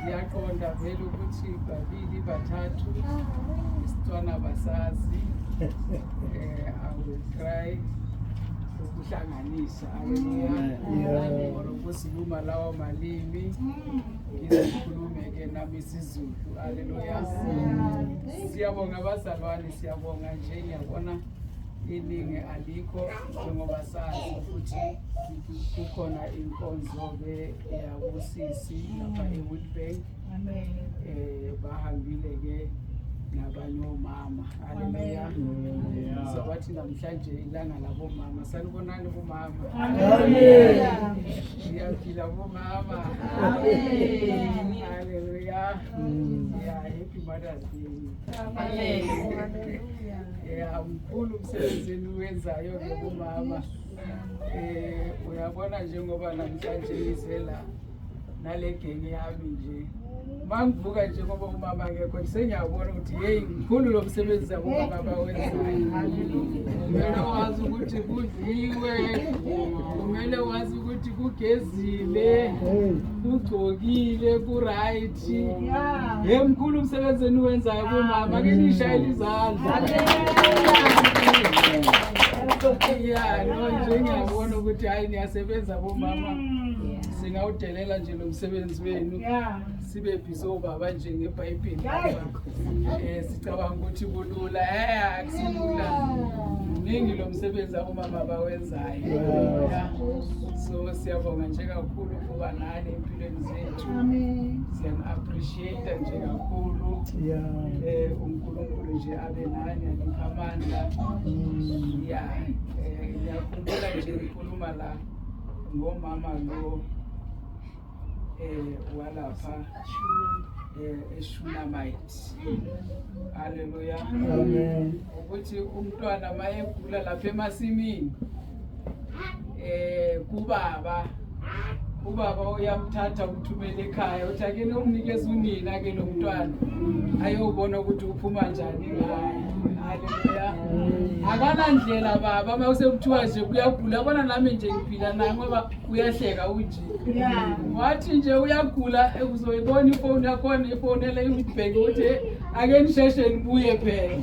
Ngiyaqonda vele ukuthi babili bathathu isiTswana basazi. I will try ukuhlanganisa, haleluya, or ukusiluma lawo malimi, ngizikhulume ke nami isiZulu, haleluya. Siyabonga abazalwane, siyabonga nje. Ngiyabona iningi alikho, njengoba sazi ukuthi kukhona inkonzo-ke yabosisi lapha e-Witbank. Bahambile ke nabanye omama, haleluya. So bathi namhlanje ilanga labomama. Sanibonani bomama. Siyaphila bomama? Haleluya. Yeah, happy Mother's Day. Yeah, mkhulu umsebenzi eniwenzayo ke bomama. Uyabona, njengoba namhlanje ngize la nale genge yami nje, mangivuka nje ngoba umama akekho, sengiyabona ukuthi hey, mkhulu lo msebenzi abomama abawenzayo. Kumele wazi ukuthi kudliwe, kumele wazi ukuthi kugezile, kugcokile, ku-right. He, mkhulu umsebenzi eniwenzayo bomama, ke nishayele izandla. Ya, no nje ngiyabona ukuthi hayi, niyasebenza bomama. Singawudelela nje lo msebenzi wenu, sibe busy obaba nje ngeBhayibheli. Sicabanga ukuthi kulula. Akusilula, mningi lo msebenzi abomama bawenzayo. Yeah. So siyabonga nje kakhulu ukuba nani empilweni zethu, siyani-appreciate nje kakhulu. uNkulunkulu nje abe nani, aniphe amandla. Ya, ngiyakhumbula nje ngikhuluma la ngomama lo walapha eShunamite, haleluya, ukuthi umntwana mayegula lapha emasimini kubaba, ubaba uyamthatha, umthumele ekhaya, uthi ake nomnikeza unina ke lo mntwana, ayobona ukuthi uphuma njani ngaye, haleluya. Akanandlela baba, uma usekuthiwa nje kuyagula, yabona nami nje ngiphila naye ngoba uyahleka unje. Wathi nje uyagula, uzoyibona ifoni yakhona ifonela iWitbank ukuthi, "Hey, ake nisheshe nibuye phela."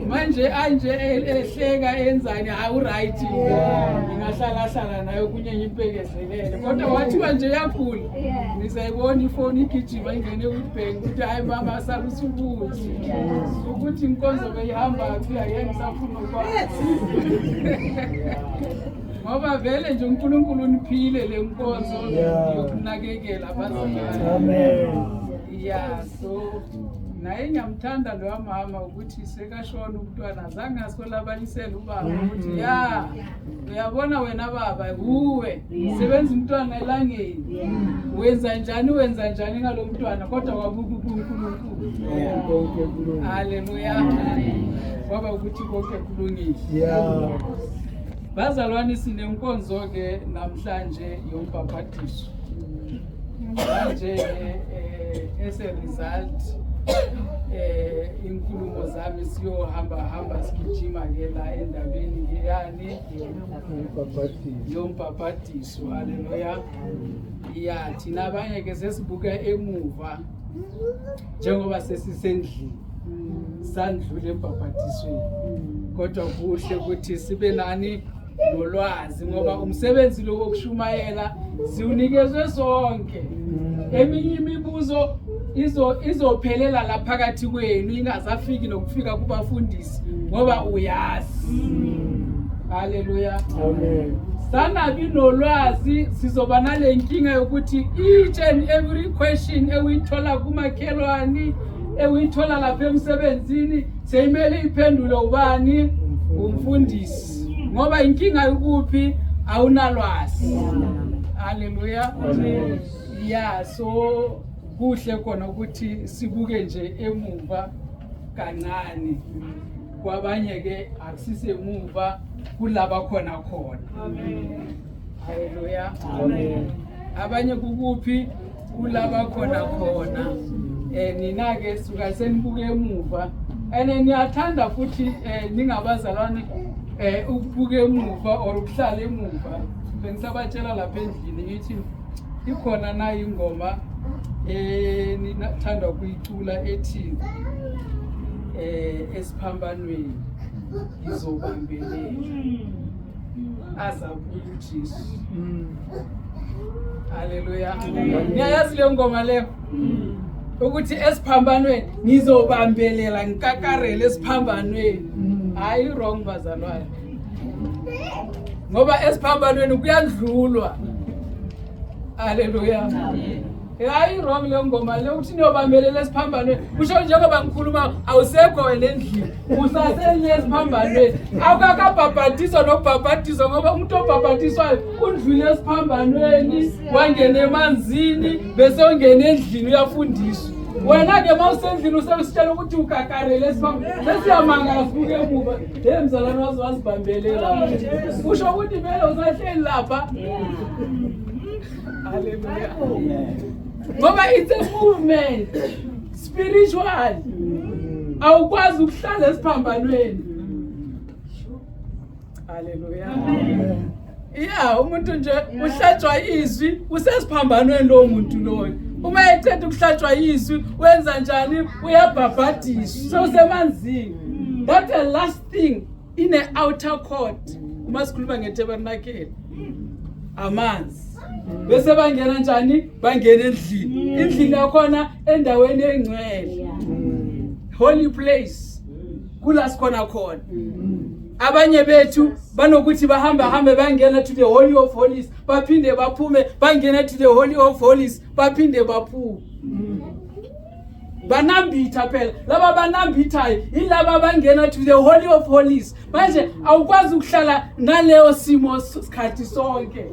Manje anje ehleka enzani, hayi, u-right, ngingahlala hlala naye okunye ngimbekezelele, kodwa wathiwa nje uyagula, nizayibona ifoni igijima ingene eWitbank ukuthi hayi mama, sala usubuye. Ukuthi inkonzo beyihamba phi, ake ngisafuna ukwazi, ngoba vele nje uNkulunkulu uniphile le nkonzo yokunakekela abazalwane. Amen. Ya, so naye ngiyamthanda loya mama ukuthi sekashona umntwana zange asolabalisela ubaba ukuthi ya, uyabona wena baba, kuwe sebenza umntwana elangeni, wenza njani, wenza njani ngalo mntwana, kodwa kwabuka uNkulunkulu. Konke kulungile. Haleluya, kwaba ukuthi konke kulungile. Bazalwane, sinenkonzo ke namhlanje yombhaphatiso. Manje as a result inkulumo zami siyohamba hamba sigijima ke la endabeni ke yani Umbhaphathiso. Yombhaphatiso, haleluya. Ya, thina abanye ke sesibuka emuva njengoba sesisendlini, sandlula embhaphatisweni, kodwa kuhle ukuthi sibe nani nolwazi, ngoba umsebenzi lo wokushumayela siwunikezwe sonke. Eminye imibuzo izophelela la phakathi kwenu, ingazafiki nokufika kubafundisi, ngoba uyazi, haleluya. Amen. Sanabi nolwazi, sizoba nale nkinga yokuthi each and every question ewuyithola kumakhelwani, ewuyithola lapha emsebenzini, seyimele iphendule ubani? Umfundisi, ngoba inkinga ikuphi? Awunalwazi, haleluya. Ya, so kuhle khona ukuthi sibuke nje emuva kancane. Kwabanye ke akusisemuva, kulaba khona khona, haleluya. Amen. Abanye kukuphi? Kulaba khona khona. Nina ke suka senibuke emuva, and niyathanda futhi ningabazalwane ukubuka emuva or ukuhlala emuva. Bengisabatshela lapha endlini ngithi ikhona na ingoma. Enithanda ukuyicula ethi esiphambanweni ngizobambelela azabuya uJesu. Haleluya. Niyayazi leyo ngoma leyo? Ukuthi esiphambanweni ngizobambelela ngikakarele esiphambanweni. Hayi wrong bazalwane. Ngoba esiphambanweni kuyandlulwa. Haleluya. Hayi wrong leyo ngoma leyo ukuthi niyobambelela esiphambanweni. Kusho njengoba ngikhuluma awusekho wena endlini. Usasele esiphambanweni. Awukakabhabhatiswa nokubhabhatiswa ngoba umuntu obhabhatiswayo undlule esiphambanweni wangena emanzini bese ungena endlini uyafundiswa. Wena ke mawusendlini usesitshela ukuthi ukakarele esiphambanweni. Sesiyamangala sibuke emuva. Hey mzalwane waze wazibambelela. Kusho ukuthi vele usahleli lapha. Hallelujah. Ngoba it's a movement spiritual. Awukwazi ukuhlala esiphambanweni. Hallelujah. Yeah, umuntu nje uhlatshwa izwi usesiphambanweni lowo muntu loyo. Uma eceda ukuhlatshwa izwi wenza njani? Uyabhabhadiswa. Sewusemanzini. That's the last thing in the outer court. Uma sikhuluma ngetabernakele. Amanzi. Bese bangena njani? Bangena endlini. Endlini yakhona endaweni engcwele. Holy place. Kula sikhona khona. Abanye bethu banokuthi bahamba hambe bangena to the holy of holies, baphinde baphume, bangena to the holy of holies, baphinde baphume. Banambitha phela laba banambithayo yilaba abangena to the holy of holies. Manje awukwazi ukuhlala naleyo simo sikhathi sonke.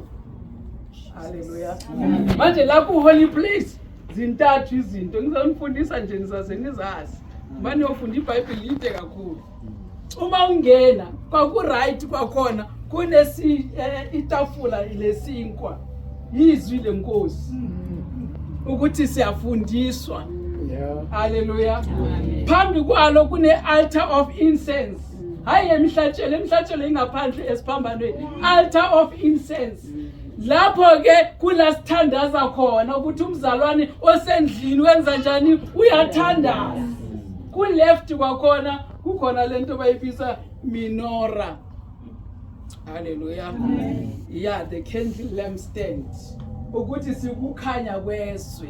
Haleluya. Manje la ku holy place zintathu izinto ngizonifundisa nje nizaze nizazi. Manje uyofunda iBhayibheli lide kakhulu. Uma ungena kwaku right kwakhona kunesi itafula lesinkwa izwi lenkosi ukuthi siyafundiswa. Haleluya. Phambi kwalo kune altar of incense. Hayi emihlatshelo, emihlatshelo ingaphandle esiphambanweni. Altar of incense. Lapho ke kula sithandaza khona ukuthi umzalwane osendlini wenza njani, uyathandaza. Ku left kwakhona kukhona lento bayibiza menorah. Haleluya. Yeah, the candle lampstand. Ukuthi sikukhanya kwezwe.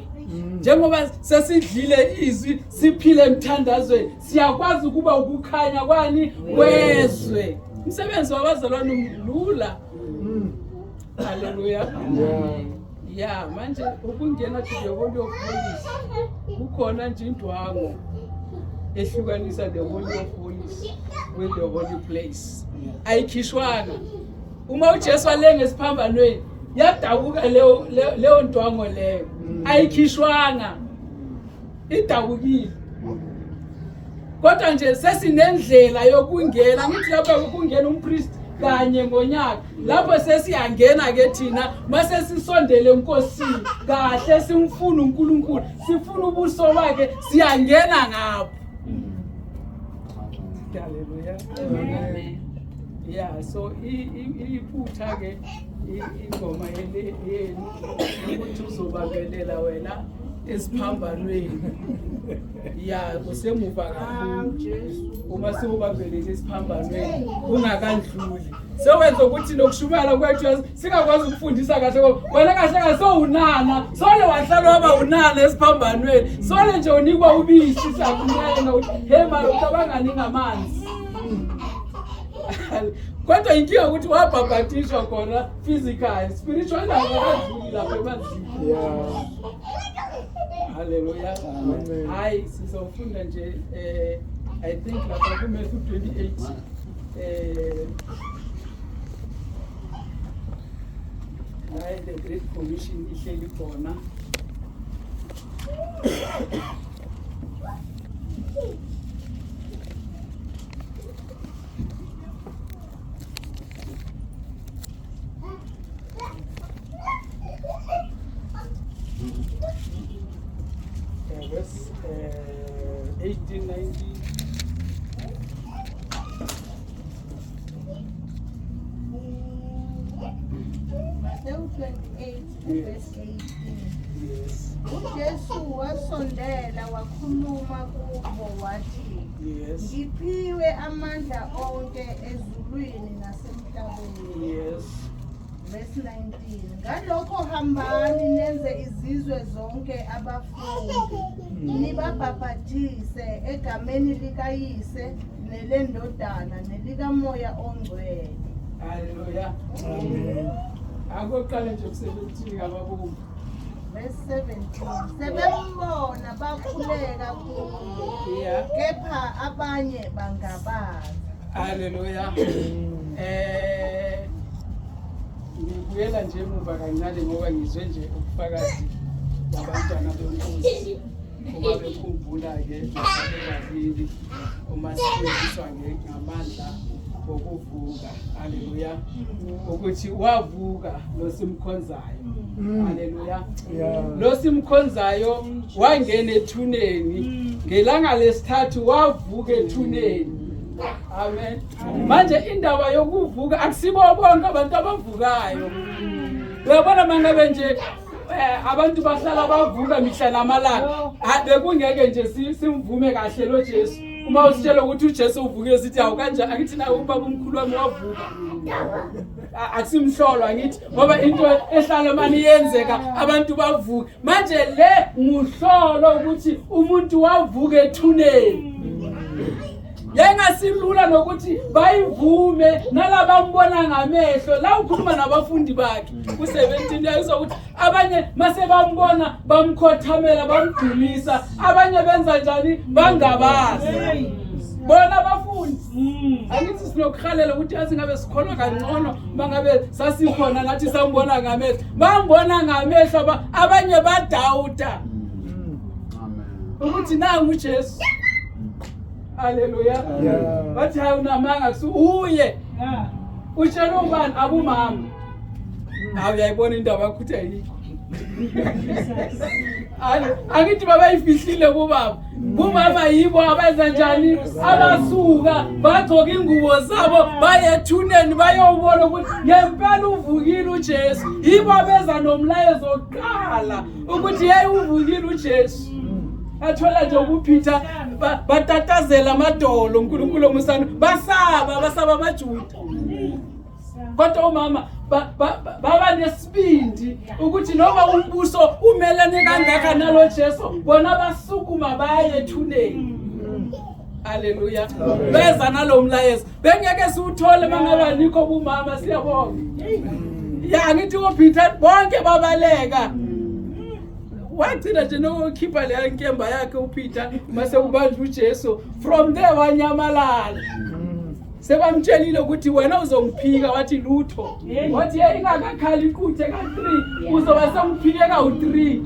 Njengoba sesidlile izwi siphile emthandazweni, siyakwazi ukuba ukukhanya kwani kwezwe. Umsebenzi wabazalwane lula. Haleluya. Yeah, manje ukungena to the holy of holies kukhona nje indwangu ehlukanisa the holy of holies with the holy place. Ayikhishwanga. Uma uJesu alenga esiphambanweni yadabuka leyo ndwango leyo. Ayikhishwanga. Idabukile. Kodwa nje sesinendlela yokungena, ngithi lapha kungena umpriest kanye ngonyaka. Lapho sesiyangena ke thina mase sisondele eNkosini kahle, simfuna uNkulunkulu, sifuna ubuso bakhe, siyangena ngapho. Haleluya. Amen. Yeah, so iphutha ke ingoma yenu ukuthi uzobabelela wena esiphambanweni. Ya, usemuva kakhulu. Uma sewubambelele esiphambanweni ungakandluli. Sewenza ukuthi nokushumayela kwethu singakwazi ukufundisa kahle ngoba wena kahle kahle sowunana, sole wahlala waba unana esiphambanweni. Sole nje unikwa ubisi siyakuncenga ukuthi hey mara ucabangani ngamanzi. Kodwa inkinga ukuthi wabhabhatiswa khona physical, spiritual akakadluli lapha emanzini. Hallelujah. Hayi sizofunda nje I think lapha ku Matthew 28 la the Great Commission ihleli khona. Verse 18, 19. Matthew 28, verse 18. Yes. Wasondela wakhuluma kubo wathi, Yes. Ngiphiwe amandla onke ezulwini nasemhlabeni. Yes. Verse 19. Ngalokho hambani nenze izizwe zonke abafundi, nibabhabhadise egameni likaYise neleNdodana nelikaMoya oNgcwele. Haleluya. Amen. Akoqale nje ku-17 ngababumba. Verse 17. Sebembona bakhuleka kuye, kepha abanye bangabaza. Haleluya. Ngibuyela nje emuva kancane ngoba ngizwe nje ubufakazi babantwana benkosi uma bekhumbula-ke babili uma sifundiswa ngamandla okuvuka. Haleluya. Ukuthi wavuka lo simkhonzayo. Haleluya. Lo simkhonzayo wangena ethuneni ngelanga lesithathu, wavuka ethuneni. Amen. Manje indaba yokuvuka, akusibo bonke abantu abavukayo. Uyabona, mangabe nje abantu bahlala bavuka mihla namalanga, bekungeke nje simvume kahle lo Jesu. Uma usitshela ukuthi uJesu uvukile, sithi awu, kanje angithi nawe ubaba omkhulu wami wavuka. Akusimhlolo, angithi, ngoba into ehlala mani iyenzeka, abantu bavuka. Manje le nguhlolo ukuthi umuntu wavuka ethuneni. Yayingasilula nokuthi bayivume nalabambona ngamehlo. La ukhuluma nabafundi bakhe ku-17, yayizwa ukuthi abanye mase bambona bamkhothamela, bamdumisa, abanye benza njani? Bangabazi bona abafundi. Angithi sinokuhalela ukuthi athi ngabe sikholwa kangcono mangabe sasikhona nathi sambona ngamehlo. Bambona ngamehlo, abanye badawuda ukuthi nangu uJesu. Haleluya. Bathi hayi, unamanga, uye utshela ubani? Abumama. Hawu, uyayibona indaba yakho ukuthi ayikho. Angithi babayifihlile kubaba, kumama yibo abenza njani? Abasuka bagcoka ingubo zabo, baye ethuneni, bayobona ukuthi ngempela uvukile uJesu. Yibo abeza nomlayezo wokuqala ukuthi yeyi, uvukile uJesu. Athola nje ukuphitha batatazela amadolo. uNkulunkulu omusana, basaba, basaba amaJuda, kodwa umama baba nesibindi ukuthi noma umbuso umelane kangaka nalo Jesu, bona basukuma baye ethuneni. Haleluya. Beza nalo mlayezo, bengeke siwuthole mangabe nikho bumama. Siyabonga. Ya, ngithi uPeter bonke babaleka, wagcina nje nokukhipha leya nkemba yakhe uPeter mase kubanjwa uJesu. From there wanyamalala. Sebamtshelile ukuthi wena uzongiphika, wathi lutho, wathi ye ingakakhali iquthe ka-3 uzoba sewuphike kawu-3.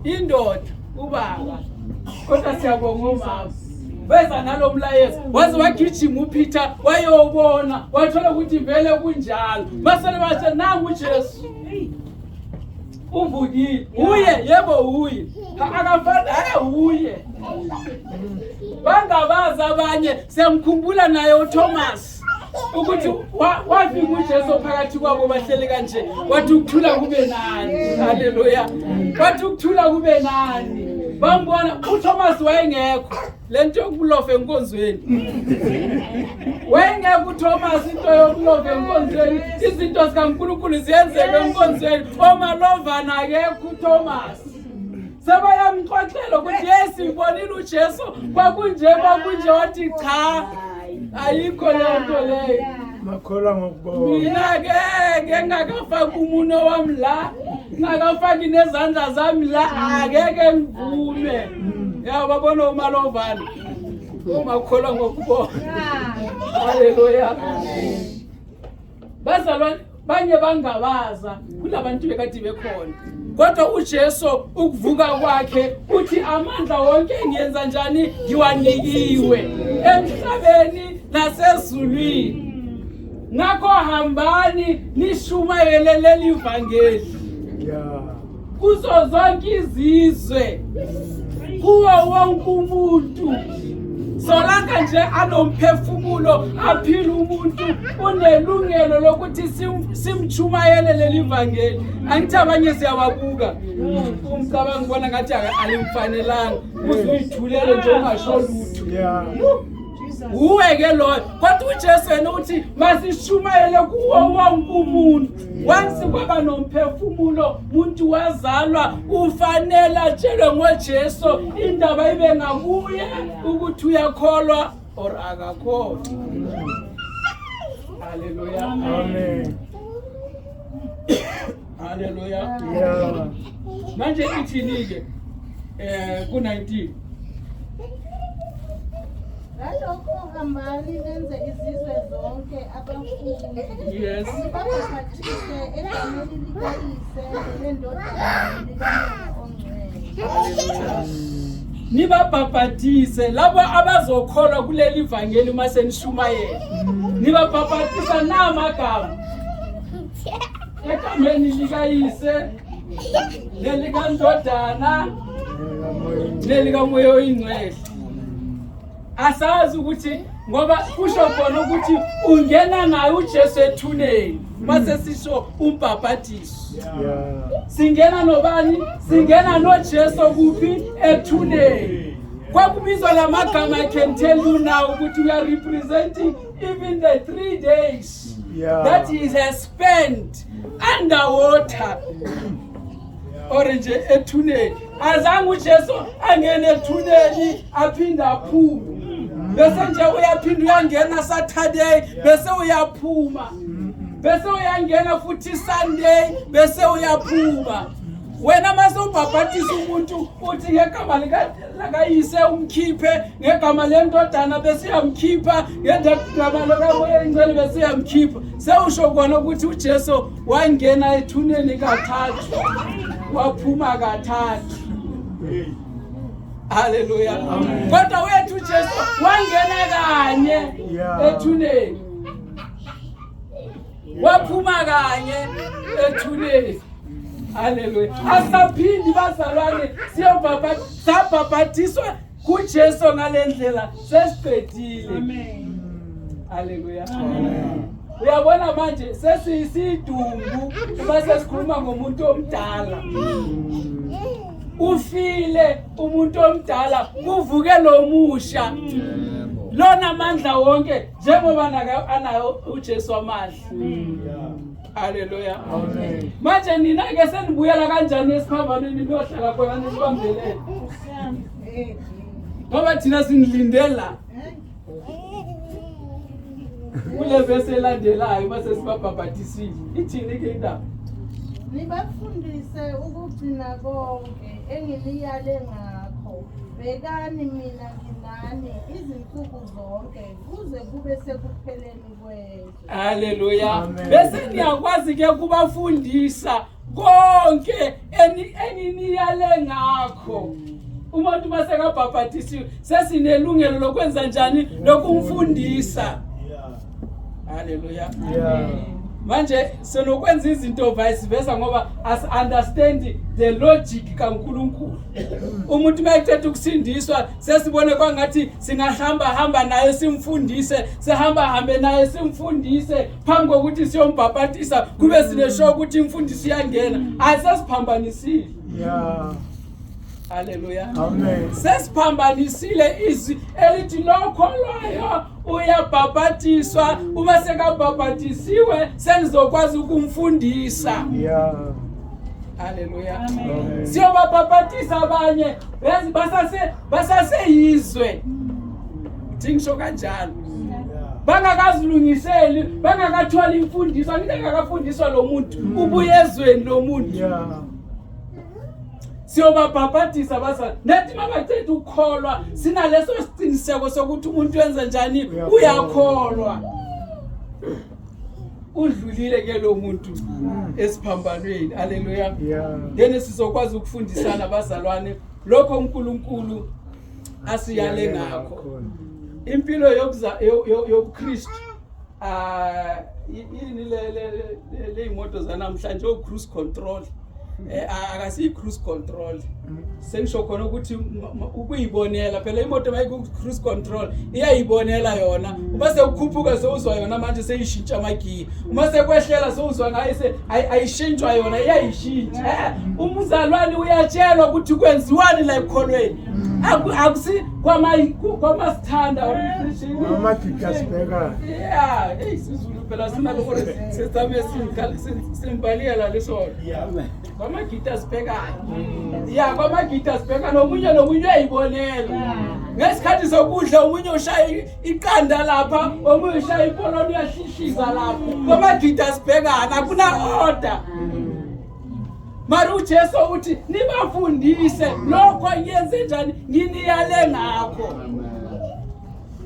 Indoda ubaba, kodwa siyabonga omama beza nalo mlayezo. Waze wagijima uPeter wayobona, wathola ukuthi vele kunjalo. Basele bathe nangu uJesu uvukile. Uye, yebo, uye, akafani, hayi, uye. Bangabazi abanye. Siyamkhumbula naye uThomas ukuthi wafika uJesu phakathi kwabo bahlele kanje, wathi ukuthula kube nani. Haleluya. Wathi ukuthula kube nani. Bambona uThomas, wayengekho lento yokulofa enkonzweni, wayengekho uThomas. Into yokulofa enkonzweni, izinto zikaNkulunkulu ziyenzeka enkonzweni, omalovana akekho uThomas. Sebayamxoxela ukuthi yes, ngibonile uJesu, kwakunje kwakunje, wathi cha, ayikho leyo nto leyo. Makholwa ngokubona. Mina ke ngingakafaki umuno wami la, ngingakafaki nezandla zami la, akeke ngivume. Ya, babona umalovana, umakholwa ngokubona. Haleluya. Bazalwane, banye bangabaza kulabantu bekade bekhona, kodwa uJesu ukuvuka kwakhe uthi amandla wonke ngiyenza njani? Ngiwanikiwe emhlabeni nasezulwini. Ngakho hambani nishumayele leli vangeli kuzo zonke izizwe, kuwo wonke umuntu. Solanga nje anomphefumulo aphila umuntu unelungelo lokuthi simchumayele leli vangeli. Angithi abanye siyababuka. Umcabango ubona ngathi alimfanelanga. Uzuyithulele nje ungasho lutho. Yeah. Uwe ke loyo. Kodwa uJesu yena uthi masishumayele kuwo wonke umuntu. Once kwaba nomphefumulo, umuntu wazalwa ufanele atshelwe ngoJesu indaba ibe ngakuye ukuthi uyakholwa or akakholwa. Hallelujah. Amen. Hallelujah. Yeah. Manje ithini ke ku-19? Ngalokho hambani nenze izizwe zonke abafundi. Yes. Nibabhaphathise egameni likaYise neleNdodana nelikaMoya oNgcwele. Nibabhabhatise labo abazokholwa kuleli vangeli uma senishumayela. Nibabhabhatisa namagama egameni likaYise nelikaNdodana nelikaMoya oyiNgcwele. Asazi ukuthi ngoba kusho khona ukuthi ungena naye uJesu ethuneni mase sisho umbhabhatiso. Yeah. Singena nobani? Singena noJesu kuphi? Ethuneni. Kwakubizwa lamagama, I can tell you now ukuthi we are representing even the 3 days that he has spent underwater or nje ethuneni. Azange uJesu angene ethuneni aphinde aphume. Bese nje uyaphinda uyangena Saturday bese uyaphuma. Bese uyangena futhi Sunday bese uyaphuma. Wena mase ubhabhatisa umuntu uthi ngegama likaYise umkhiphe, ngegama lendodana bese uyamkhipha, ngegama likaMoya oyiNgcwele bese uyamkhipha. Sewusho kona ukuthi uJesu wangena ethuneni kathathu, waphuma kathathu. Haleluya. Kodwa wethu uJesu wangena kanye ethuneni, waphuma kanye ethuneni. Haleluya. Asaphindi bazalwane, sabhabhatiswa kuJesu ngalendlela, sesiqedile. Amen. Haleluya. Uyabona manje sesiyisidumbu uma sesikhuluma ngomuntu omdala. Ufile umuntu omdala, kuvuke lo musha. Lona amandla wonke njengoba anayo uJesu amandla. Haleluya. Amen. Manje nina ke senibuyela kanjani esiphambanweni niyohlala khona nisibambelele? Ngoba thina sinilindela kule vesi elandelayo mase sibabhabhatisile. Ithini ke indaba? Nibafundise ukugcina konke enginiyale ngakho. Bhekani mina nginani izinsuku zonke kuze kube sekupheleni kwezwe. Haleluya. Amen. Bese niyakwazi ke kubafundisa konke enginiyale ngakho. Umuntu mase kabhabhatisiwe sesinelungelo lokwenza njani? Lokumfundisa. Haleluya. Yeah. Manje senokwenza izinto vice versa ngoba as understand the logic kaNkuluNkulu. Umuntu mayethetha ukusindiswa sesibone kwangathi singahamba hamba naye simfundise, sihamba hambe naye simfundise phambi kokuthi siyombhabhatisa kube sinesho ukuthi imfundiso iyangena. Asesiphambanisile. Yeah. Haleluya. Amen. Sesiphambanisile izwi elithi lokholwayo uyabhabhatiswa, uma sekabhabhatisiwe senizokwazi ukumfundisa. Yeah. Haleluya. Amen. Siyobabhabhatisa abanye yazi basaseyizwe. Thingisho kanjalo. Bangakazilungiseli, bangakathwali imfundiso, angithi angakafundiswa lo muntu, ubuye ezweni lo muntu. Yeah. Siyobabhabhatisa basa nethi mabaceda ukukholwa sinaleso siqiniseko sokuthi umuntu wenza njani, uyakholwa. Udlulile ke lo muntu esiphambanweni. Haleluya. Yeah. Then sizokwazi ukufundisana bazalwane lokho uNkulunkulu asiyale ngakho. Impilo yobuKristu yini le imoto zanamhlanje o cruise control. Akasiyi cruise control. Sengisho khona ukuthi ukuyibonela phela imoto mayiku cruise control iyayibonela yona. Uma sekukhuphuka sewuzwa yona manje seyishintsha amagiya. Uma sekwehlela sewuzwa ngayo ayishintshwa yona, iyayishintsha. Umzalwane uyatshelwa ukuthi kwenziwani la ekukholweni. Akusi kwamasithanda Amajita sibhekane. Yeah, hey isiZulu phela sinalo gore setsame simbaliyela lesona. Kwamagita sibhekane. Yeah, kwamagita sibhekane, omunye nomunye uyayibonela. Ngesikhathi sokudla omunye ushaya iqanda lapha, omunye ushaya ipoloni uyahlihliza lapha. Kwamagita sibhekane, akuna order. Mara uJesu uthi nibafundise lokho ngiyenze njani, nginiyale ngakho.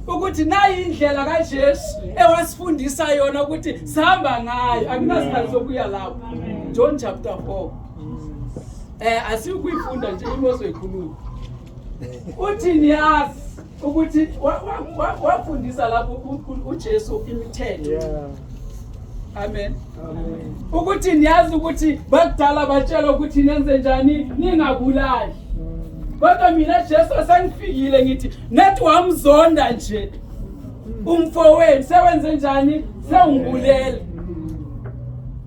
Ukuthi nayi indlela kaJesu ewasifundisa yona ukuthi sihamba ngayo, akunasikhathi sokuya lapho. John chapter 4. Asiyukuyifunda nje imozo ikhuluma. Uthi niyazi ukuthi wafundisa lapho uJesu imithetho. Amen. Amen. Ukuthi niyazi ukuthi bakudala batshelwa ukuthi nenze njani, ningabulali. Kodwa mina Jesu sengifikile ngithi nethi wamzonda nje umfowenu, sewenze njani, sewungibulele.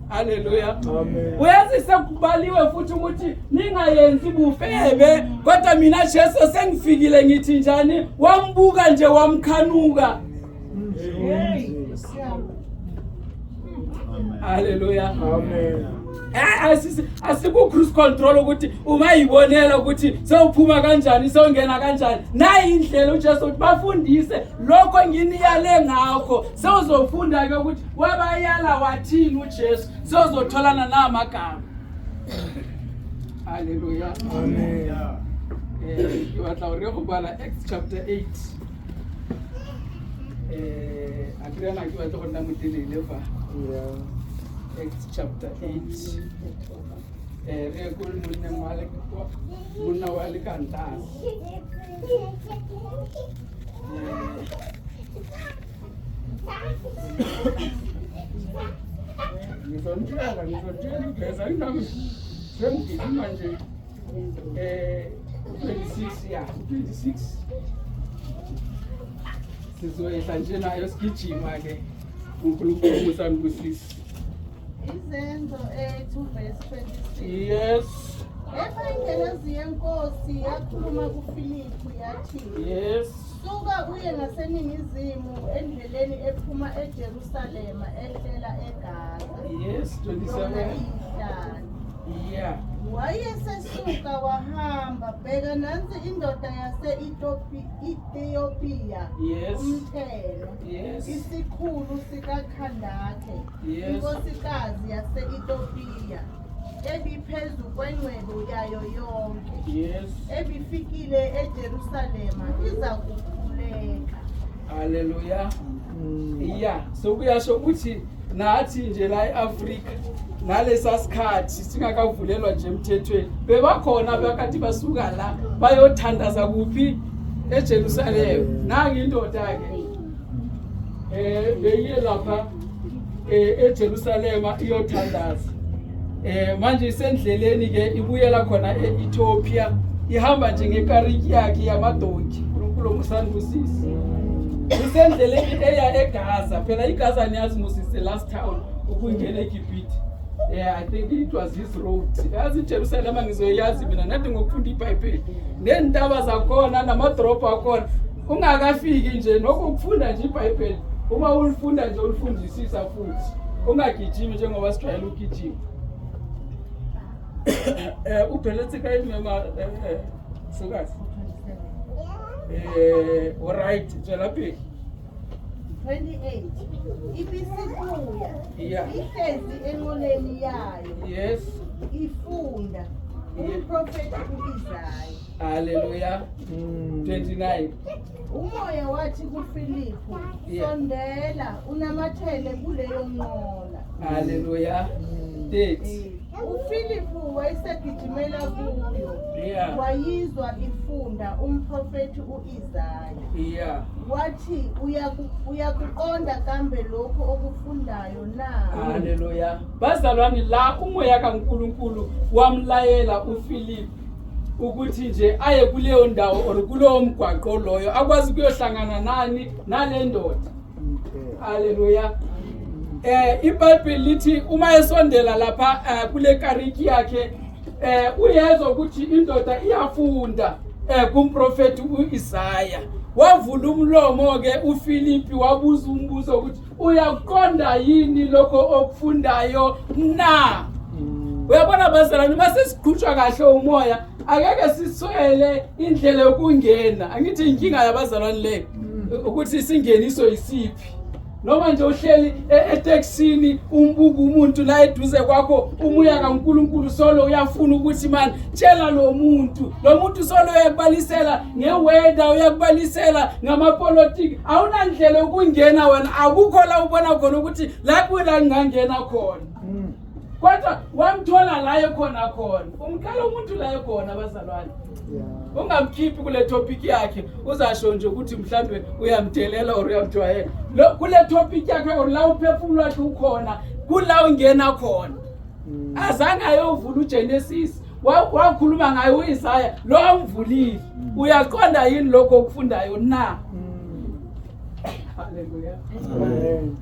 Haleluya. Amen. Uyazi sekubaliwe futhi ukuthi ningayenzi bufebe, kodwa mina Jesu sengifikile ngithi njani, wambuka nje wamkhanuka. Haleluya. Amen. Asiku cruise control ukuthi uma yibonela ukuthi sewuphuma kanjani, sewungena kanjani. Nayi indlela uJesu uthi bafundise lokho nginiyale ngakho. Sewuzofunda ke ukuthi wabayala wathini uJesu, sewuzotholana namagama. Haleluya. Amen. Ke batla hore go bala Acts chapter 8. A kry-a na ke batla go nna motelele fa. Acts chapter 8. Re ye ko monneng wa monna wa Lekantase. Ngizonitshela, ngizonitshela igeza inami sengigijima nje. 26 ya, 26. Sizoyehla nje nayo sigijima ke. uNkulunkulu musanibusise. Izenzo 8 verse 26. Yes. Kepha ingelosi yenkosi yakhuluma kuFiliphu yathi, Yes. Suka uye ngaseningizimu endleleni ephuma eJerusalema ehlela eGaza. Yes, 27. Yona iyihlane. Yeah. Wayesesuka wahamba, bheka nansi indoda yase-Ethiopia, Yes. umthelo, Yes. isikhulu sikaKhandakhe, Yes. inkosikazi yase-Ethiopia, ebiphezu kwengcebo yayo yonke, Yes. ebifikile eJerusalema iza kukhuleka. Hallelujah. Yeah, so kuyasho ukuthi nathi nje la eAfrika nalesa sikhathi singakavulelwa nje emthethweni, bebakhona bakathi basuka la bayothandaza kuphi? eJerusalem. Nangi indoda ke beyiye lapha eJerusalema iyothandaza. Manje isendleleni ke ibuyela khona eEthiopia, ihamba nje ngekariki yakhe yamadonki. uNkulunkulu musanibusise. Isendleleni eya eGaza. Phela iGaza niyazi musise last town ukungena eGibhithe. Yeah, I think it was his road. Yazi iJerusalema ngizoyazi mina nathi ngokufunda iBhayibheli. Neentaba zakhona namadrobha akhona. Ungakafiki nje nokufunda nje iBhayibheli. Uma ulifunda nje ulifundisisa futhi. Ungagijimi njengoba sijwayele ukugijima. Ubheletse ka imema Sukazi. All right, tswela pele. 28. Ibisibuya Yeah. ihlezi enqoleni yayo, Yes. ifunda umprofeti uIsaya. Hallelujah. 29. Umoya wathi kuFiliphu, Yeah. sondela unamathele kuleyo nqola. Hallelujah. 30. uFiliphu wayesegijimela kuyo, Yeah. Wayizwa ifunda umprofethi uIsaya. Wathi uyakuqonda kambe lokhu okufundayo na? Haleluya. Bazalwane, la umoya kaNkuluNkulu wamlayela uPhilip ukuthi nje aye kuleyo ndawo or kulowo mgwaqo loyo akwazi kuyohlangana nani nale ndoda. Haleluya. IBhayibheli lithi uma esondela lapha kule kariki yakhe uyezwa ukuthi indoda iyafunda kumprofeti uIsaya. Wavula umlomo ke uFilipi wabuza umbuzo ukuthi uyakuqonda yini lokho okufundayo na? Uyabona bazalwane, uma sesiqhutshwa kahle umoya akeke siswele indlela yokungena. Angithi inkinga yabazalwane le ukuthi isingeniso isiphi. Noma nje uhleli etekisini umbuka umuntu la eduze kwakho, umoya kaNkuluNkulu solo uyafuna ukuthi man tshela lo muntu solo uyakubalisela ngeweather, uyakubalisela ngamapolitiki. Awunandlela yokungena wena, akukho la ubona khona ukuthi la kula ngingangena khona. Kodwa wamthola la ekhona khona, umqala umuntu la ekhona bazalwane. Ungamkhiphi kule topic yakhe, uzasho nje ukuthi mhlambe uyamdelela or uyamjwayela. Lo kule topic yakhe or la uphefumulo wakhe ukhona, kula ungena khona. Azange ayovula uGenesis, wakhuluma ngayo uIsaya, lo amvulile. Uyaqonda yini lokho okufundayo na? Haleluya. Amen.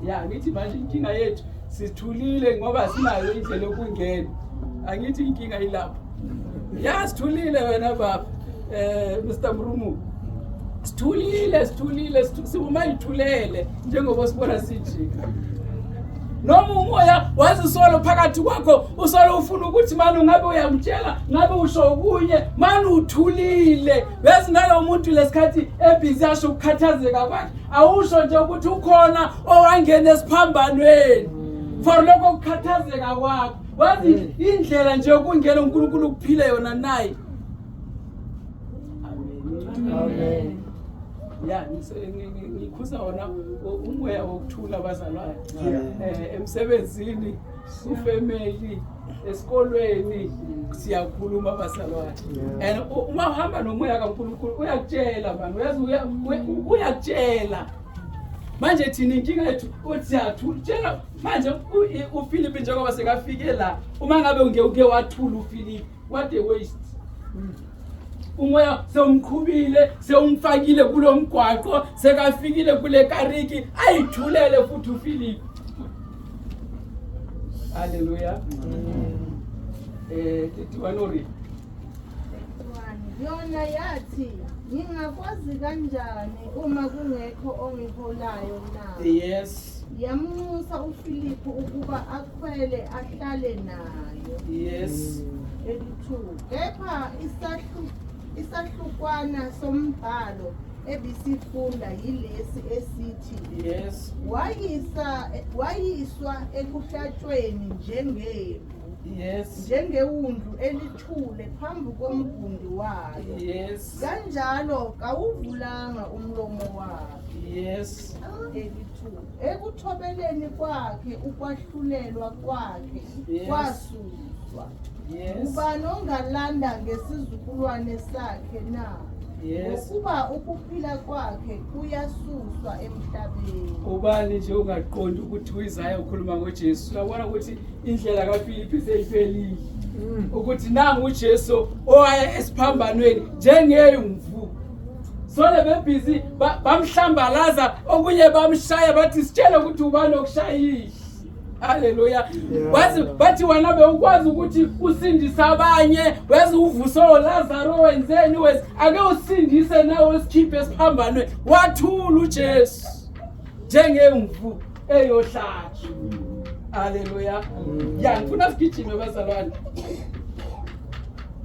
Ya, ngithi manje inkinga yethu sithulile ngoba sinayo indlela yokungena. Angithi inkinga ilapho. Ya, sithulile wena baba. Mr Mrumu. Sithulile, sibuma ithulele njengoba sibona sijika. Noma umoya wazisolo phakathi kwakho, usolo ufuna ukuthi manje ungabe uyamtshela, ngabe usho okunye, manje uthulile. Yazi nalo muntu lesikhathi ebhizi asho ukukhathazeka kwakhe, awusho nje ukuthi ukhona owangena esiphambanweni for lokho kukhathazeka kwakho. Wazi indlela nje yokungena uNkulunkulu ukuphile yona naye. Amen. Ya, ngikhuza wona umoya wokuthula bazalwane. Emsebenzini, kufamily, esikolweni siyakhuluma bazalwane. And uma uhamba nomoya kaNkulunkulu uyakutshela man, uyazi uyakutshela. Manje thina inkinga yethu uthi siyathula. Manje uPhilip njengoba sekafike la, uma ngabe uke wathula uPhilip, what a waste. Umoya sewumqhubile, sewumfakile kulo mgwaqo, sekafikile kule kariki, ayithulele futhi uPhilip. Haleluya. 31 ori. Yona yathi ngingakwazi kanjani uma kungekho ongiholayo na? Yes. Yamnxusa uFilipu ukuba akhwele ahlale nayo. Yes. 32 Kepha isahlukwana sombhalo ebisifunda yilesi esithi Yes. Wayiswa ekuhlatshweni njengemvu. Yes. Njengewundlu elithule phambi komgundi wayo. Yes. Kanjalo kawuvulanga umlomo wakhe. Yes. 32 Ekuthobeleni kwakhe ukwahlulelwa kwakhe Yes. kwasuswa. Yes. Ubani ongalanda ngesizukulwane sakhe na? Yes. Ngokuba ukuphila kwakhe kuyasuswa emhlabeni. Ubani nje ungaqondi ukuthi uIsaya ukhuluma ngoJesu. Uyabona ukuthi indlela kaFilipi seyiphelile. Ukuthi nangu uJesu owaya esiphambanweni njengemvu. Sole bebhizi bamhlambalaza, okunye bamshaya bathi sitshele ukuthi ubani okushayile. Haleluya. Wazi bathi wena bewukwazi ukuthi usindise abanye, wezi uvuse oLazaro wenzeni wezi, ake usindise nawe usikhiphe esiphambanweni. Wathula uJesu njengemvu eyohlatshwa. Haleluya. Ya, ngifuna sigijime bazalwane.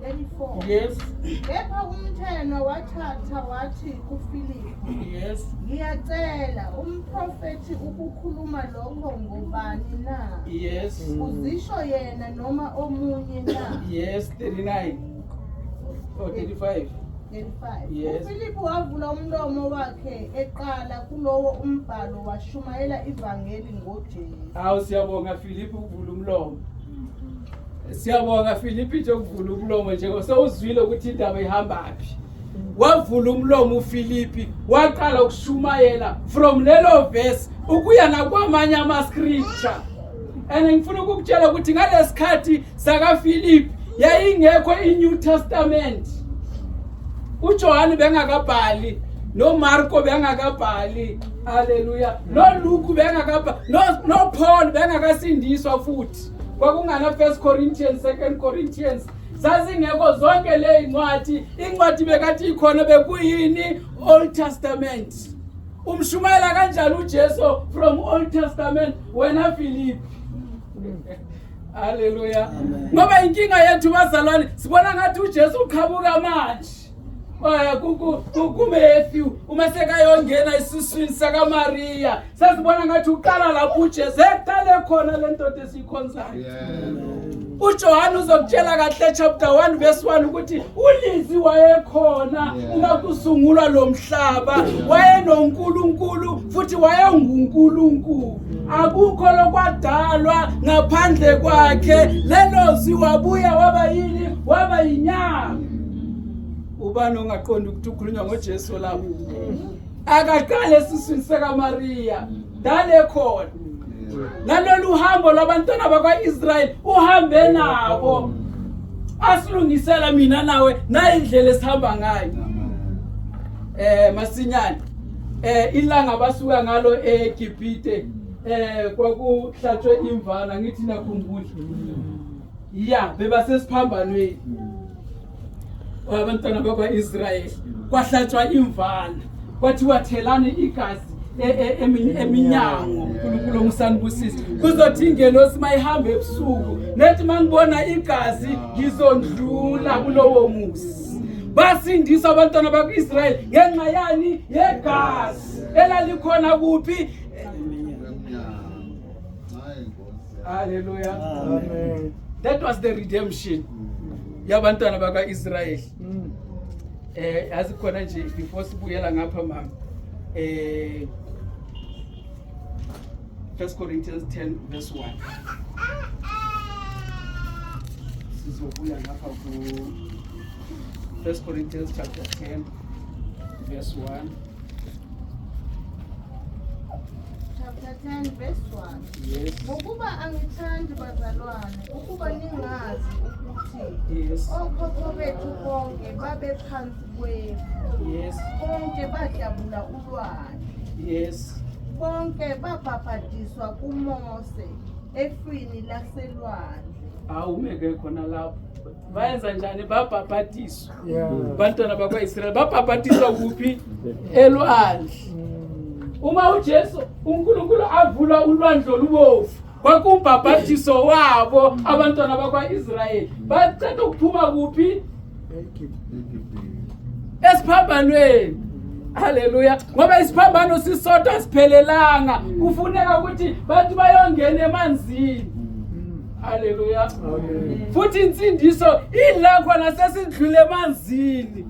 34 Yes. Kepha umthenwa wathatha wathi kuFilipu, Yes. ngiyacela umprofethi ukukhuluma lokho ngobani na? Yes. Uzisho yena noma omunye na? Yes, 39 or 35. 35 Yes. uFilipu wavula umlomo wakhe eqala kulowo umbhalo washumayela ivangeli ngoJesu. Awu siyabonga Filipu ukuvula umlomo. Siyabonga Filipi nje ukuvula umlomo nje sewuzwile ukuthi indaba ihambaphi. Wavula umlomo uFilipi waqala ukushumayela from lelo verse ukuya nakwamanye ama scripture. And ngifuna ukukutshela ukuthi ngalesikhathi sakaFilipi yayingekho iNew Testament. uJohane bengakabhali noMarko bengakabhali haleluya noLuke bengakabhali noPaul bengakasindiswa futhi kwakungana First Corinthians Second Corinthians zazingekho zonke le incwadi incwadi bekathi ikhona bekuyini Old Testament umshumayela kanjani uJesu from Old Testament wena Philip Haleluya. Ngoba inkinga yethu bazalwane sibona ngathi uJesu uqhamuka manje. Eh kuMatthew uma sekayongena esiswini sakaMaria sasibona ngathi uqala lapho uJesu eqale khona le ndoda esiyikhonzayo. uJohane uzokutshela kahle chapter 1 verse 1 ukuthi uLizwi wayekhona uma kusungulwa lo mhlaba wayenoNkulunkulu futhi wayenguNkulunkulu akukho lokwadalwa ngaphandle kwakhe lelo zwi wabuya waba yini waba yinyama ubani ongaqondi ukuthi ukhulunywa ngoJesu lapho akaqale esiswini sikaMariya dale khona nalolu hambo lwabantwana bakwa-Israyeli uhambe nabo asilungisela mina nawe nayi indlela esihamba ngayo eh masinyane eh ilanga basuka ngalo eGibhite eh kwakuhlatshwe imvana ngithi nakhumbula ya bebasesiphambanweni abantwana bakwa-Israyeli kwahlatshwa imvana kwathiwa thelani igazi e, e, eminyango uNkulunkulu ongusanibusise kuzothi ingelosi mayihamba ebusuku nethi mangibona igazi ngizondlula kulowo muzi basindiswa abantwana bakwa-Israyeli ngenxa yani yegazi elalikhona kuphi Hallelujah. Amen. That was the redemption yabantwana bakwa-Israyeli. Eh yazi khona nje before sibuyela ngapha mama. Eh 1 Corinthians 10 verse 1. Sizobuya ngapha ku 1 Corinthians chapter 10 verse 1. Chapter 10 verse 1. Yes. Ngokuba angithandi bazalwane ukuba ningazi ukuthi Yes. okhokho bethu bonke babephansi kwefu Yes. bonke badabula ulwandle Yes. bonke babhabhadiswa kuMose efwini laselwandle Awumeke khona lapho. Bayenza njani babhabhadiswa? Yeah. Bantwana bakwa-Israyeli babhabhadiswa kuphi? Elwandle. Uma uJesu uNkulunkulu avula ulwandle olubovu kwakumbhabhadiso wabo abantwana bakwa-Israyeli baceda ukuphuma kuphi? Esiphambanweni. Haleluya ngoba isiphambano sisodwa siphelelanga kufuneka ukuthi bantu bayongena emanzini. Haleluya futhi insindiso ila khona sesidlule emanzini.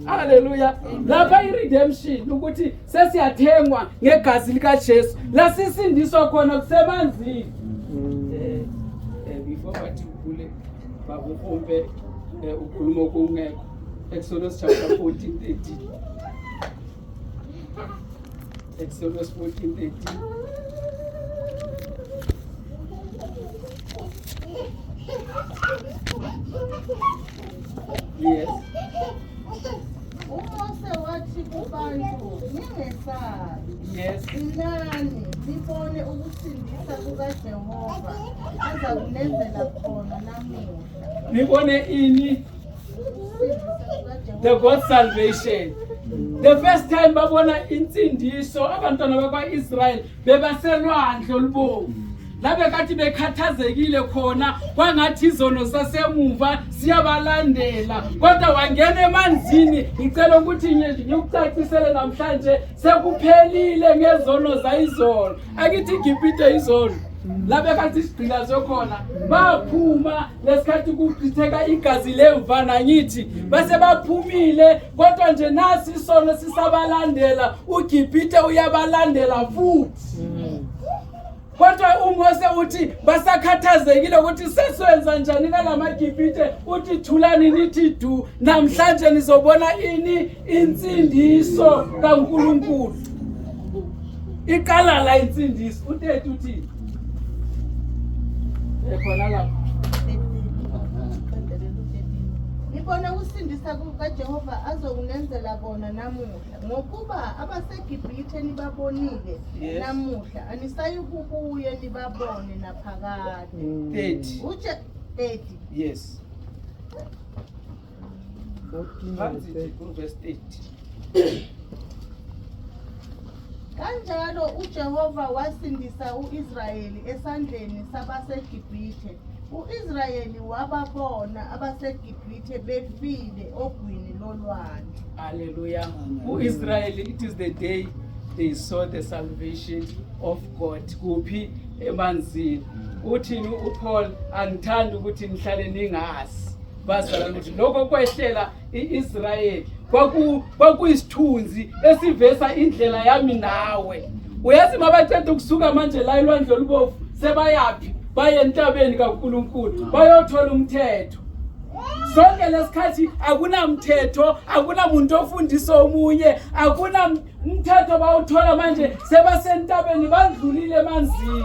Haleluya lapha i-redemption ukuthi sesiyathengwa ngegazi likaJesu la sisindiswa khona kusemanzini. Before bathi ukhule bakuhombe ukhuluma okungekho Exodus chapter 14:13 Exodus 14:13 Yes. uMose wathi kubantu ningesabi Yes. Inani nibone ukusindisa kukaJehova azakunenzela khona namuhla. Nibone ini Ukusindisa kukaJehova. the God's salvation. The first time babona insindiso abantwana bakwa-Israyeli bebaselwandle olubovu. Labe kathi bekhathazekile khona kwangathi izono sasemuva siyabalandela kodwa wangena emanzini ngicela ukuthi ngikucacisele namhlanje sekuphelile ngezono zayizolo akithi iGibhite izolo labe kathi sigqilazwe khona baphuma lesikhathi kuchitheka igazi lemvana ngithi base baphumile kodwa nje nasi isono sisabalandela uGibhite uyabalandela futhi. Kodwa uMose uthi basakhathazekile ukuthi seswenza njani nalamaGibhithe, uthi thulani nithi du, namhlanje nizobona ini insindiso kaNkulunkulu. Iqala la insindiso. Utethu uthi ekhona lapho. Nibone ukusindisa kukaJehova azokunenzela kona namuhla, ngokuba abaseGibhithe nibabonile Yes. namuhla, anisayikubuye nibabone naphakade. 30. Uje 30. Yes. 14 and Phansi 30. verse 30. Kanjalo uJehova wasindisa uIsrayeli esandleni sabaseGibhithe. UIsrayeli wababona abaseGibhithe befile ogwini lolwandle. Hallelujah. UIsrael, it is the day they saw the salvation of God. Kuphi emanzini. Uthini uPaul, angithandi ukuthi nihlale ningazi. Bazalwane ukuthi lokho kwehlela iIsrael kwakuyisithunzi esivesa indlela yami nawe. Uyazi mabaqeda ukusuka manje la elwandle olubovu sebayaphi? Baye entabeni kaNkuluNkulu bayothola umthetho. Sonke lesikhathi akunamthetho, akunamuntu ofundisa omunye, akunamthetho bawuthola manje sebasentabeni bandlulile emanzini.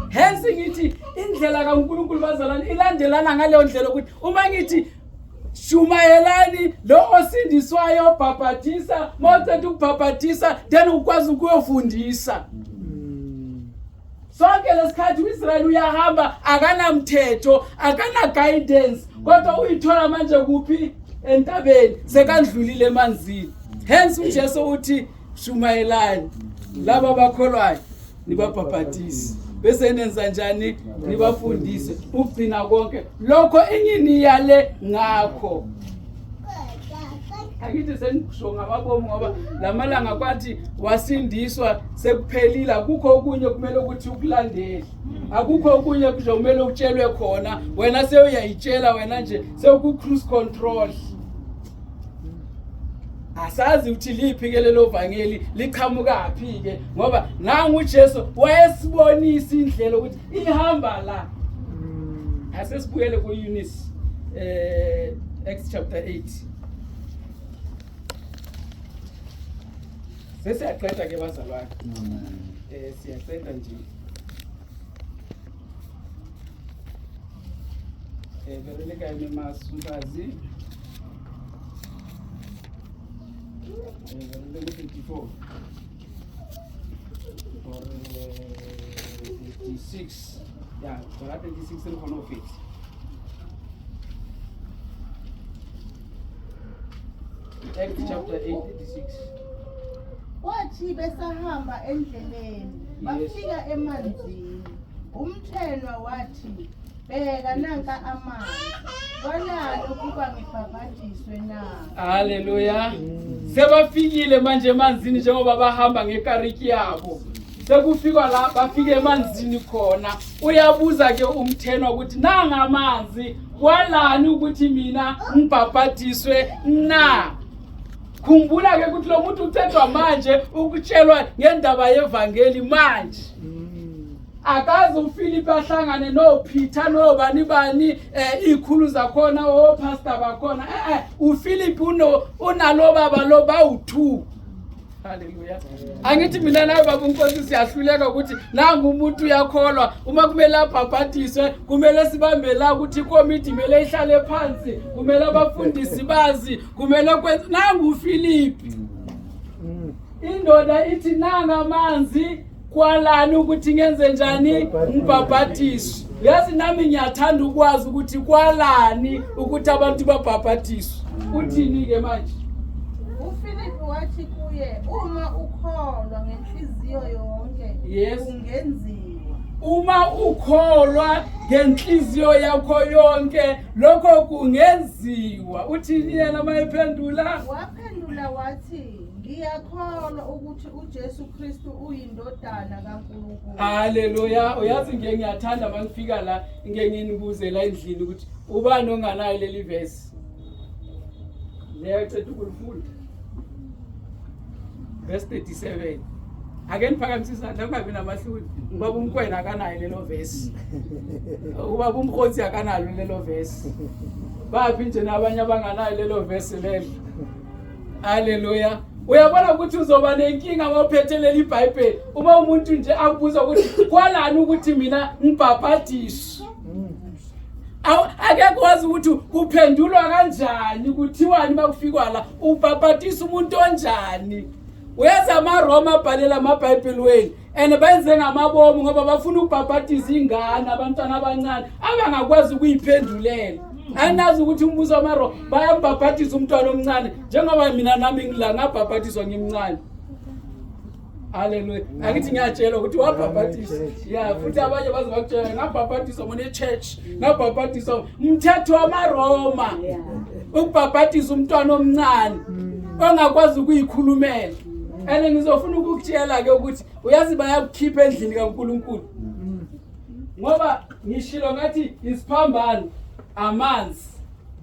Hence ngithi indlela kaNkuluNkulu bazalwane ilandelana ngaleyo ndlela ukuthi uma ngithi shumayelani lo osindiswayo bhabhathisa, mawuqeda ukubhabhathisa then ukwazi ukuyofundisa. Sonke lesikhathi uIsrael uyahamba akanamthetho, akana guidance, kodwa uyithola manje kuphi? Entabeni, sekandlulile emanzini. Hence uJesu uthi shumayelani laba abakholwayo nibabhabhatise, bese nenza njani? Nibafundise ukugcina konke lokho enginiyale ngakho. Akithi sengisho ngamabomu ngoba lamalanga kwathi wasindiswa sekuphelile, akukho okunye kumele ukuthi ukulandele, akukho okunye kuzomele utshelwe khona, wena sewuyayitshela wena nje sewuku cruise control. Asazi ukuthi liphi ke lelo vangeli liqhamukaphi ke, ngoba nangu uJesu wayesibonisa indlela ukuthi ihamba la. Asesibuyele ku-Eunice, Acts chapter 8. Sesiyaqeda ke bazalwane. Siyaqeda nje. Bereleka ememasumbazi. Bereleka 54. Or 56. Ya, tsona 36 re kgone ho fetsa. Acts chapter 8, 36. Kwathi besahamba endleleni, bafika emanzini. Umthenwa wathi, bheka nanka amanzi, kwalani ukuba ngibhabhadiswe na? Haleluya. Sebafikile manje emanzini njengoba bahamba ngekariki yabo. Sekufikwa la bafike emanzini khona. Uyabuza ke umthenwa ukuthi nanga amanzi, kwalani ukuthi mina ngibhabhadiswe na? Khumbula ke ukuthi lo muntu ucedwa manje ukutshelwa ngendaba yevangeli manje. Akaze uPhilip ahlangane noPeter nobani bani ikhulu zakhona opastor bakhona. uPhilip unalo baba lo bawu2. Haleluya. Angithi mina nawe baba uNkosi siyahluleka ukuthi nangu umuntu uyakholwa, uma kumele abhabhadiswe kumele sibambe la ukuthi ikomiti kumele ihlale phansi, kumele abafundisi bazi, kumele kwenze. Nangu uPhilip. Indoda ithi nanga amanzi, kwalani ukuthi ngenze njani? Ngibhabhadiswe. Yazi nami ngiyathanda ukwazi ukuthi kwalani ukuthi abantu babhabhadiswe. Uthini ke manje? uPhilip wathi kuye, uma ukholwa ngenhliziyo yonke, Yes. kungenziwa. Uma ukholwa ngenhliziyo yakho yonke lokho kungenziwa. Uthini yena mayephendula? Waphendula wathi, ngiyakholwa ukuthi uJesu Kristu uyindodana kaNkulunkulu. Haleluya. Uyazi ngiye ngiyathanda mangifika la ngike nginibuze la endlini ukuthi ubani onganayo leli verse. Leyaceda ukulifunda. Verse 37. Ake niphakamise isandla kungabi namahloni. Ubaba uMkwena akanayo lelo vesi, ubaba uMkhosi akanalo lelo vesi. Baphi nje nabanye abanganayo lelo vesi lelo? Haleluya. Uyabona ukuthi uzoba nenkinga uma uphethe leli Bhayibheli, uma umuntu nje akubuza ukuthi kwalani ukuthi mina ngibhabhadiswe, akekho wazi ukuthi kuphendulwa kanjani, kuthiwani makufikwa la, ubhabhadisa umuntu onjani. Uyazi amaRoma abhalela amabhayibheli wenu and benze ngamabomu ngoba bafuna ukubhabhadisa ingane, abantwana abancane abangakwazi ukuyiphendulela. Anazi ukuthi umbuso wamaRoma bayambhabhadisa umntwana omncane, njengoba mina nami ngila ngabhabhadiswa ngimncane. Haleluya. Angithi ngiyatshela ukuthi wabhabhadiswa. Yeah, futhi abanye baze bakutshela ngabhabhadiswa ngone church, ngabhabhadiswa umthetho wamaRoma. Ukubhabhadisa umntwana omncane ongakwazi ukuyikhulumela. And ngizofuna ukukutshela ke ukuthi uyazi bayakukhipha endlini kaNkuluNkulu. Ngoba ngishilo ngathi isiphambano amanzi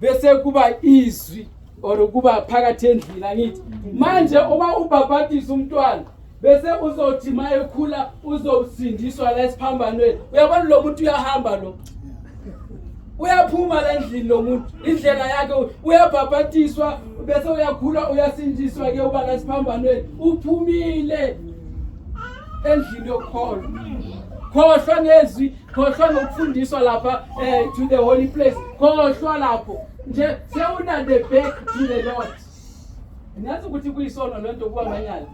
bese kuba izwi or kuba phakathi endlini, angithi manje uma ubhabhadisa umntwana bese uzothi mayekhula uzosindiswa la esiphambanweni, uyabona lo muntu uyahamba, lo uyaphuma la endlini, lo muntu indlela yakhe uyabhabhadiswa bese uyakhula uyasindiswa ke uba la esiphambanweni, uphumile endlini yokukholwa. Khohlwa ngezwi, khohlwa ngokufundiswa lapha to the holy place, khohlwa lapho nje, sewuna the back to the Lord. Niyazi ukuthi kuyisono lento kuba manyala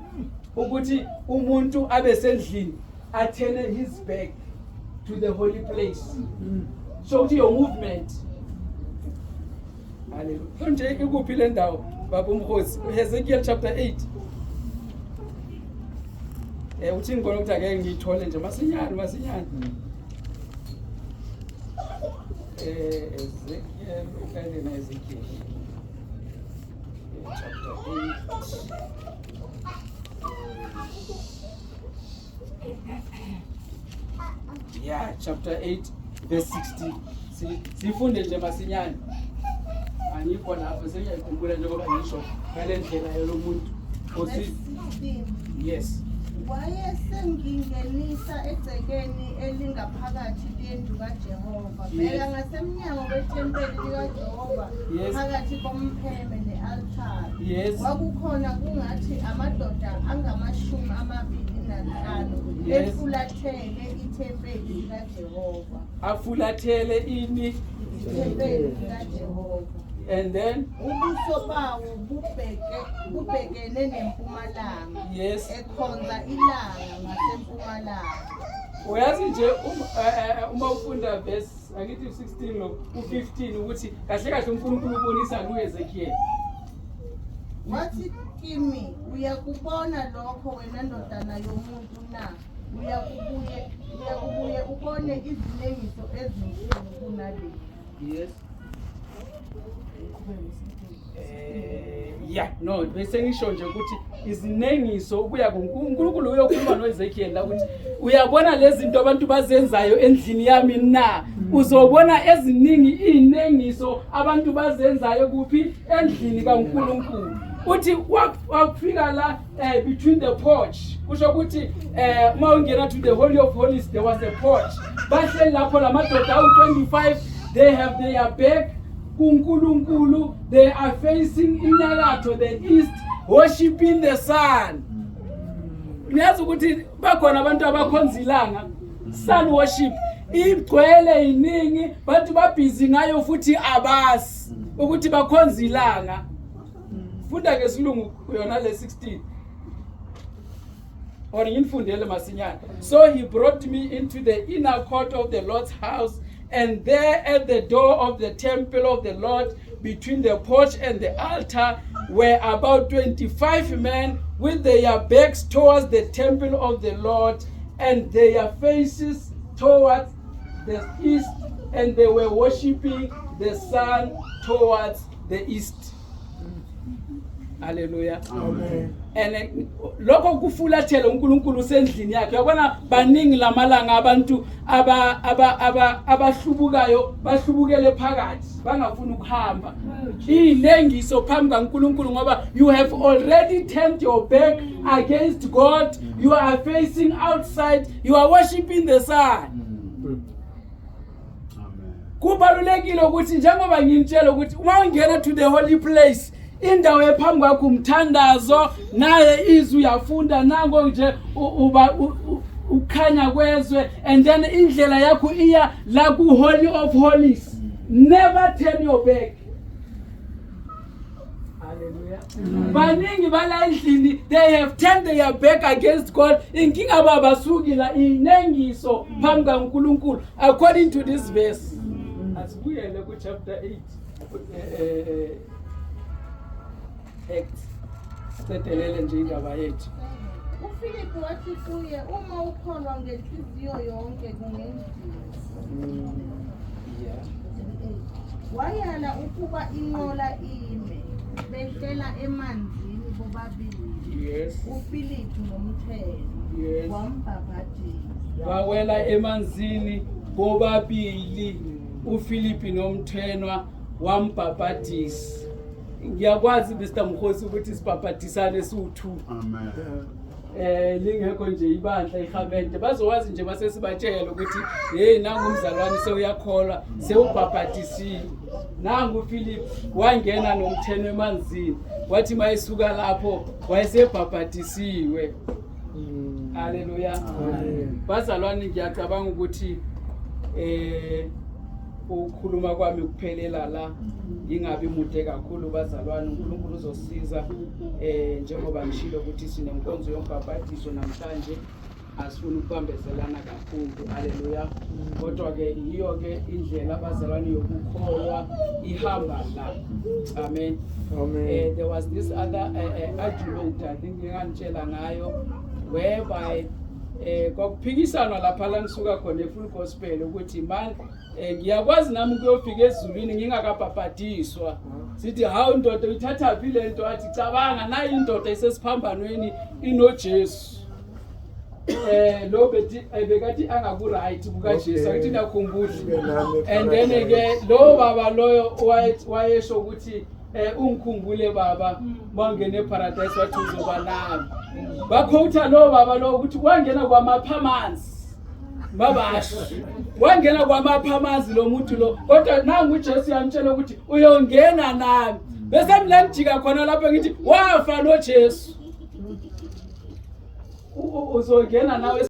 ukuthi umuntu abe sendlini a-turn his back to the holy place, so ukuthi your movement. Hallelujah. Nje ikuphi le ndawo, baba umhosi? Ezekiel chapter 8. Uthi ngibona ukuthi ake ngiyithole nje masinyane masinyane. Ezekiel ukale na Ezekiel chapter 8. Yeah, chapter 8 verse 16. Sifunde nje masinyane. Angikho lapho, sengiyayikhumbula njengoba ngisho ngale ndlela yalomuntu. Verse 16. Yes. Wayesengingenisa egcekeni elingaphakathi lendlu kaJehova. Bheka, ngasemnyango wethempeli likaJehova, phakathi kompheme ne-altare, kwakukhona kungathi amadoda angama-25 efulathele ithempeli likaJehova. Afulathele ini? Ithempeli likaJehova. And then? Ubuso bawo bubhekene nempumalanga, ekhonza ilanga ngasempumalanga. Uyazi nje uma ufunda verse angithi 16 lo u15 ukuthi kahle kahle uNkulunkulu ubonisa kuEzekiel. Wathi kimi, "Uyakubona lokho, wena ndodana yomuntu na? Uyakubuye ubone izinengiso ezinkulu kunalezi." Yes. Yeah, no, bese ngisho nje ukuthi izinengiso ukuya kuNkulunkulu uyokhuluma noEzekiel la ukuthi uyabona lezi zinto abantu bazenzayo endlini yami na, uzobona eziningi izinengiso abantu bazenzayo kuphi? Endlini kaNkulunkulu. Uthi wafika la between the porch, kusho ukuthi uma ungena to the Holy of Holies there was a porch. Bahleli lapho lamadoda awu-25, they have their back kuNkulunkulu, they are facing inyakatho, the east, worshiping the sun. Niyazi ukuthi bakhona abantu abakhonza ilanga, sun worship igcwele iningi, bantu babhizi ngayo futhi abazi ukuthi bakhonza ilanga. Funda ngesilungu yona le 16 or nginifundele masinyane. So he brought me into the inner court of the Lord's house, and there at the door of the temple of the Lord, between the porch and the altar, were about 25 men with their backs towards the temple of the Lord and their faces towards the east, and they were worshiping the sun towards the east. Haleluya. Amen. And lokho kufulathela uNkulunkulu usendlini yakhe. Uyabona, baningi lamalanga abantu aba aba aba abahlubukayo, bahlubukele phakathi, bangafuni ukuhamba ilengiso phambi kaNkulunkulu, ngoba you have already turned your back against God. You are facing outside, you are worshiping the sun. Amen. Kubalulekile ukuthi, njengoba nginitshela ukuthi uma ungena to the holy place, indawo ephambi kwakho umthandazo, naye izwi uyafunda, nango nje uba ukukhanya kwezwe, and then indlela yakho iya la ku holy of holies. Never turn your back. Hallelujah. Baningi bala endlini, they have turned their back against God. Inkinga babasuki la, inengiso phambi kaNkulunkulu according to this verse. Asibuyele ku chapter 8 Acts, siqedelele nje indaba yethu. UFilipu wathi kuye, uma ukholwa ngenhliziyo yonke kungenziwa. Wayala ukuba inqola ime, behlela emanzini bobabili, uFilipu nomthenwa, wambhabhadisa. Bawela emanzini bobabili, uFilipi nomthenwa, wambhabhadisa. Ngiyakwazi, Mr Mkhosi, ukuthi sibhabhadisane siwu2. Amen. Lingekho nje ibandla ihamente, bazowazi nje base sibatshela ukuthi hey, nangu umzalwane sewuyakholwa, sewubhabhadisiwe. Nangu uPhilip wangena nomthenwa emanzini, wathi mayesuka lapho wayesebhabhadisiwe. Haleluya. Amen. Bazalwane, ngiyacabanga ukuthi ukukhuluma kwami kuphelela la, ngingabi mude kakhulu. Bazalwane, uNkulunkulu uzosiza. Njengoba ngishilo ukuthi sinenkonzo yombhabhadiso namhlanje, asifuni ukubambezelana kakhulu. Haleluya. Kodwa ke yiyo ke indlela, abazalwane, yokukholwa ihamba la. Amen. Amen. There was this other argument, I think ngingantshela ngayo, whereby kwakuphikisanwa lapha la ngisuka khona e-full gospel ukuthi man, ngiyakwazi nami ukuyofika ezulwini ngingakabhabhadiswa. Sithi, hawu ndoda, uyithatha phi le nto? Athi, cabanga, nayi indoda isesiphambanweni inoJesu. Lo bethi bekathi angaku right kukaJesu. Akuthi nakhumbula. Ube nami And then ke eparadise. lo baba loyo wayesho ukuthi ungikhumbule baba mawungena eparadise, wathi uzoba nami. Bakhowutha lo baba lo ukuthi wangena kwamapha amanzi, babasho wangena kwamapha amanzi lo muntu lo, kodwa nangu uJesu yamtshela ukuthi uyongena nami. Bese mina ngijika khona lapho ngithi wafa noJesu, uzongena nawe.